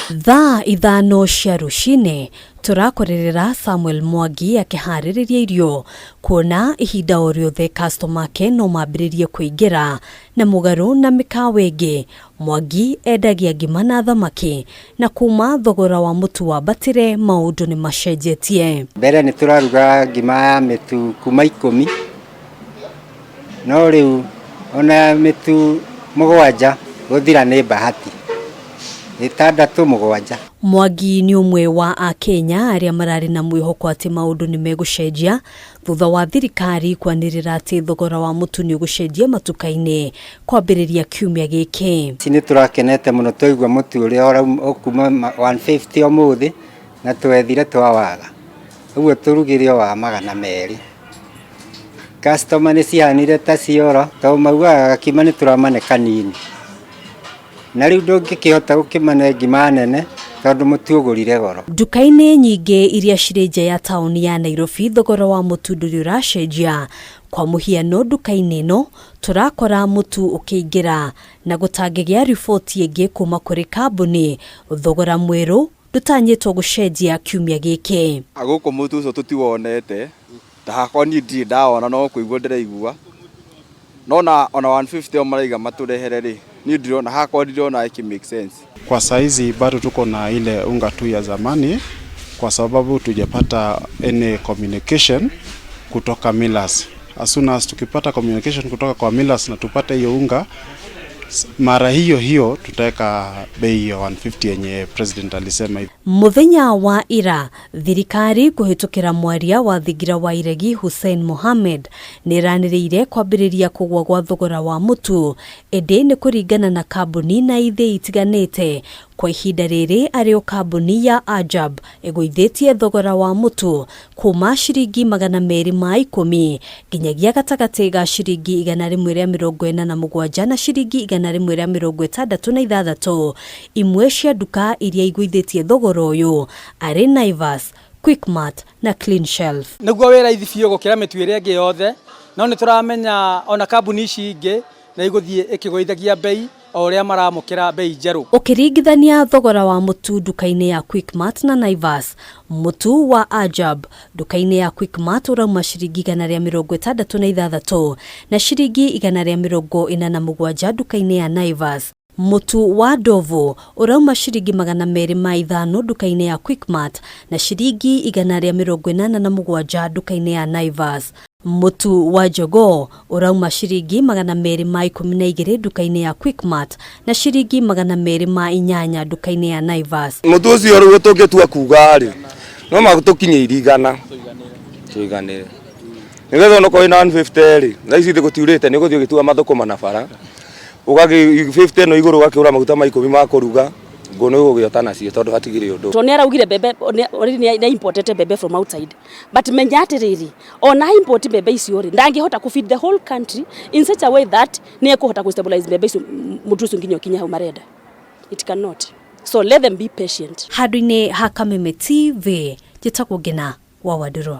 Thaa 5 cia rũcinĩ tũrakorerera Samuel Mwangi akĩharĩrĩria irio, kuona ihinda o rĩothe customer ake no mambĩrĩrie kũingĩra. Na mũgarũ na mĩkawa ĩngĩ, Mwangi endagia ngima na thamaki, na kuma thogora wa mũtu wambatĩre maũndũ nĩ macenjetie. Mbere nĩ tũraruga ngima ya mĩtu kuma 10, no rĩu ona mĩtu 7 gũthira nĩ bahati, 6 7. Mwangi nĩ ũmwe wa Akenya arĩa mararĩ na mwĩhoko atĩ maũndũ nĩ megũcenjia thutha wa thirikari kwanĩrĩra atĩ thogora wa mũtu nĩ ũgũcenjia matuka-inĩ kwambĩrĩria kiumia gĩkĩ. Ici nĩ tũrakenete mũno twaigua mũtu ũrĩa ũkuma 150 ũmũthĩ na twethire twawaga, ũguo tũrugĩre o wa 200. Customer nĩ cihanire ta ciora tondũ maugaga gakima nĩ tũramane kanini, na rĩu ndũngĩkĩhota gũkĩmane ngima nene tondũ mũtu ũgũrire goro. Nduka-inĩ nyingĩ iria cirĩ nja ya taũni ya Nairobi thogora wa mũtu ndũrĩ ũracenjia. Kwa mũhiano nduka-inĩ ĩno tũrakora mũtu ũkĩingĩra na gũtangĩgĩa riboti ĩngĩ kuma kũrĩ kambuni, thogora mwerũ ndũtanyĩtwo gũcenjia kiumia gĩkĩ. Gũkũ mũtu ũcio tũtiwonete, ta hakwa niĩ ndirĩ ndawona no kũigua ndĩraigua, no ona 150 o maraiga matũrehere rĩ, niĩ ndirona, hakwa ndirona ĩkĩ make sense. Kwa saizi bado tuko na ile unga tu ya zamani kwa sababu tujapata any communication kutoka Millers. As soon as tukipata communication kutoka kwa Millers na tupate hiyo unga, mara hiyo hiyo tutaweka bei ya 150 yenye president alisema hivi. Muthenya wa ira thirikari kũhĩtũkĩra mwaria wa thingira wa iregi Hussein Mohamed nĩranĩrĩire kwambĩrĩria kũgũa gwa thogora wa mũtu, ĩndĩ nĩ kũringana na kambuni na ithĩi itiganĩte. Kwa ihinda rĩrĩ arĩ o kambuni ya Ajab ĩgũithĩtie thogora wa mũtu kuma ciringi 210 nginyagia gatagatĩ ga ciringi 147 na ciringi 166. Imwe cia nduka iria igũithĩtie thogora ũyũ arĩ Naivas, Quickmart na Clean Shelf. Nĩguo wĩ raithi biũ gũkĩra mĩtu ĩrĩa ĩngĩ yothe, no nĩ tũramenya ona kambuni ici ingĩ nĩ igũthiĩ ĩkĩgũithagia bei o ũrĩa maramũkĩra bei njerũ. Ũkĩringithania thogora wa mũtu nduka-inĩ ya Quickmart na Naivas, mũtu wa Ajab nduka-inĩ ya Quickmart ũrauma ciringi 166 na ciringi 147 nduka-inĩ ya Naivas. Mũtu wa Ndovu ũrauma ciringi 205 nduka-inĩ ya Quickmart na ciringi 187 nduka-inĩ ya Naivas. Mũtu wa Jogoo ũrauma ciringi 212 nduka-inĩ ya Quickmart na ciringi 208 nduka-inĩ ya Naivas. Mũtu ũcio rĩu tũngĩtua kuga rĩ, no matũkinyĩirie 100 tũiganĩre. Nĩgetha onokorwo wĩna 150 rĩ, thaa ici thĩ gũtiurĩte, nĩ ũgũthiĩ ũgĩtua mathũkũma na bara, ũgagĩ 50 ĩno igũrũ ũgakĩgũra maguta ma 10 ma kũruga, ngũ nĩ ũgũgĩota nacio tondũ hatigĩrĩ ũndũ. Tondũ nĩ araugire mbembe, already nĩ importete mbembe from outside. But menya atĩrĩrĩ, ona import mbembe icio rĩ, ndangĩhota ku feed the whole country in such a way that nĩ ekũhota ku stabilize mbembe icio mũtu ũcio nginya ũkinye hau marenda. It cannot. So let them be patient. Handũ-inĩ ha Kameme TV, njĩtagwo Ngina wa Wandũrũ.